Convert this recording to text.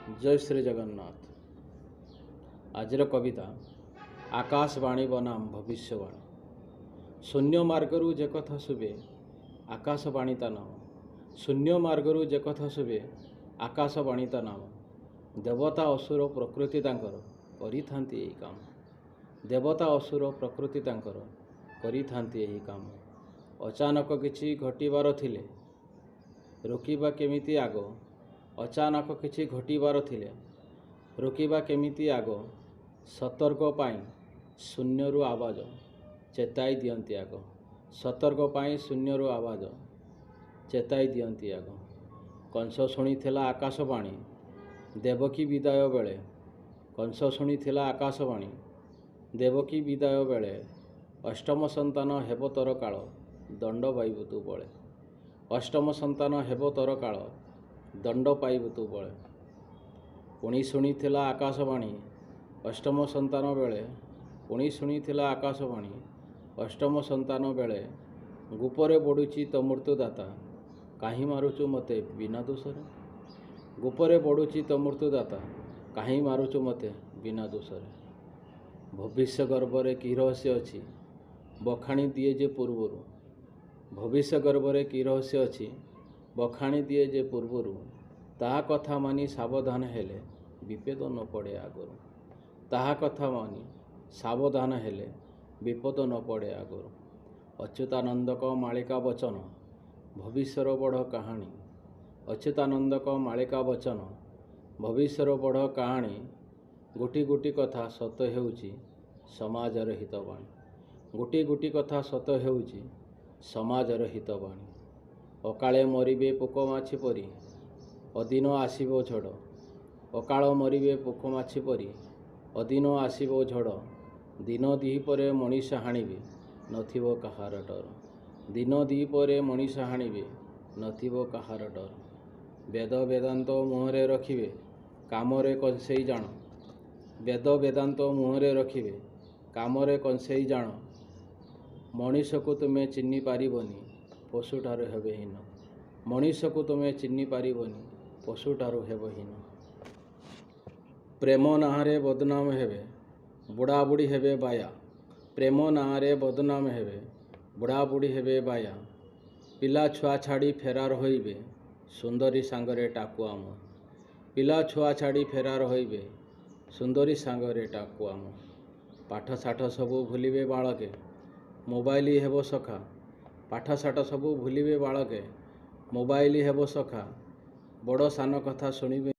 ଜୟ ଶ୍ରୀ ଜଗନ୍ନାଥ। ଆଜିର କବିତା ଆକାଶବାଣୀ ବନାମ ଭବିଷ୍ୟବାଣୀ। ଶୂନ୍ୟ ମାର୍ଗରୁ ଯେ କଥା ଶୁଭେ, ଆକାଶବାଣୀ ତା ନାମ। ଶୂନ୍ୟ ମାର୍ଗରୁ ଯେ କଥା ଶୁଭେ, ଆକାଶବାଣୀ ତା ନାମ। ଦେବତା ଅସୁର ପ୍ରକୃତି ତାଙ୍କର କରିଥାନ୍ତି ଏହି କାମ। ଦେବତା ଅସୁର ପ୍ରକୃତି ତାଙ୍କର କରିଥାନ୍ତି ଏହି କାମ। ଅଚାନକ କିଛି ଘଟିବାର ଥିଲେ ରୋକିବା କେମିତି ଆଗ? ଅଚାନକ କିଛି ଘଟିବାର ଥିଲେ ରୋକିବା କେମିତି ଆଗ? ସତର୍କ ପାଇଁ ଶୂନ୍ୟରୁ ଆବାଜ ଚେତାଇ ଦିଅନ୍ତି ଆଗ। ସତର୍କ ପାଇଁ ଶୂନ୍ୟରୁ ଆବାଜ ଚେତାଇ ଦିଅନ୍ତି ଆଗ। କଂସ ଶୁଣିଥିଲା ଆକାଶବାଣୀ ଦେବକୀ ବିଦାୟ ବେଳେ। କଂସ ଶୁଣିଥିଲା ଆକାଶବାଣୀ ଦେବକୀ ବିଦାୟ ବେଳେ। ଅଷ୍ଟମ ସନ୍ତାନ ହେବ ତୋର କାଳ, ଦଣ୍ଡ ପାଇବୁ ତୁ ବଳେ। ଅଷ୍ଟମ ସନ୍ତାନ ହେବ ତୋର କାଳ, ଦଣ୍ଡ ପାଇବୁ ତୁ ବଳେ। ପୁଣି ଶୁଣିଥିଲା ଆକାଶବାଣୀ ଅଷ୍ଟମ ସନ୍ତାନ ବେଳେ। ପୁଣି ଶୁଣିଥିଲା ଆକାଶବାଣୀ ଅଷ୍ଟମ ସନ୍ତାନ ବେଳେ। ଗୋପରେ ବଢ଼ୁଛି ତୋ ମୃତ୍ୟୁଦାତା, କାହିଁ ମାରୁଛୁ ମୋତେ ବିନା ଦୋଷରେ? ଗୋପରେ ବଢ଼ୁଛି ତୋ ମୃତ୍ୟୁଦାତା, କାହିଁ ମାରୁଛୁ ମୋତେ ବିନା ଦୋଷରେ? ଭବିଷ୍ୟ ଗର୍ଭରେ କି ରହସ୍ୟ ଅଛି, ବଖାଣି ଦିଏ ଯେ ପୂର୍ବରୁ। ଭବିଷ୍ୟ ଗର୍ଭରେ କି ରହସ୍ୟ ଅଛି, ବଖାଣି ଦିଏ ଯେ ପୂର୍ବରୁ। ତାହା କଥା ମାନି ସାବଧାନ ହେଲେ ବିପଦ ନ ପଡ଼େ ଆଗରୁ। ତାହା କଥା ମାନି ସାବଧାନ ହେଲେ ବିପଦ ନ ପଡ଼େ ଆଗରୁ। ଅଚ୍ୟୁତାନନ୍ଦଙ୍କ ମାଳିକା ବଚନ ଭବିଷ୍ୟର ବଡ଼ କାହାଣୀ। ଅଚ୍ୟୁତାନନ୍ଦଙ୍କ ମାଳିକା ବଚନ ଭବିଷ୍ୟର ବଡ଼ କାହାଣୀ। ଗୋଟି ଗୋଟି କଥା ସତ ହେଉଛି ସମାଜର ହିତବାଣୀ। ଗୋଟି ଗୋଟି କଥା ସତ ହେଉଛି ସମାଜର ହିତବାଣୀ। ଅକାଳେ ମରିବେ ପୋକ ମାଛି ପରି, ଅଦିନ ଆସିବ ଝଡ଼। ଅକାଳ ମରିବେ ପୋକ ମାଛି ପରି, ଅଦିନ ଆସିବ ଝଡ଼। ଦିନ ଦ୍ୱିପହରେ ମଣିଷ ହାଣିବେ, ନଥିବ କାହାର ଡର। ଦିନ ଦ୍ୱିପହରେ ମଣିଷ ହାଣିବେ, ନଥିବ କାହାର ଡର। ବେଦ ବେଦାନ୍ତ ମୁହଁରେ ରଖିବେ, କାମରେ କଂସେଇ ଜାଣ। ବେଦ ବେଦାନ୍ତ ମୁହଁରେ ରଖିବେ, କାମରେ କଂସେଇ ଜାଣ। ମଣିଷକୁ ତୁମେ ଚିହ୍ନି ପାରିବନି, ପଶୁଠାରୁ ହେବେ ହୀନ। ମଣିଷକୁ ତୁମେ ଚିହ୍ନି ପାରିବନି, ପଶୁଠାରୁ ହେବ ହୀନ। ପ୍ରେମ ନାଁରେ ବଦନାମ ହେବେ, ବୁଢ଼ା ବୁଢ଼ୀ ହେବେ ବାୟା। ପ୍ରେମ ନାଁରେ ବଦନାମ ହେବେ, ବୁଢ଼ା ବୁଢ଼ୀ ହେବେ ବାୟା। ପିଲା ଛୁଆ ଛାଡ଼ି ଫେରାର ହୋଇବେ, ସୁନ୍ଦରୀ ସାଙ୍ଗରେ ଟାକୁଆ ମୁଁ। ପିଲା ଛୁଆ ଛାଡ଼ି ଫେରାର ହୋଇବେ, ସୁନ୍ଦରୀ ସାଙ୍ଗରେ ଟାକୁଆ ମୁଁ। ପାଠ ସାଠ ସବୁ ଭୁଲିବେ ବାଳକେ, ମୋବାଇଲ ହେବ ସଖା। ପାଠ ସାଠ ସବୁ ଭୁଲିବେ ବାଳକେ, ମୋବାଇଲ ହେବ ସଖା। ବଡ଼ ସାନ କଥା ଶୁଣିବେ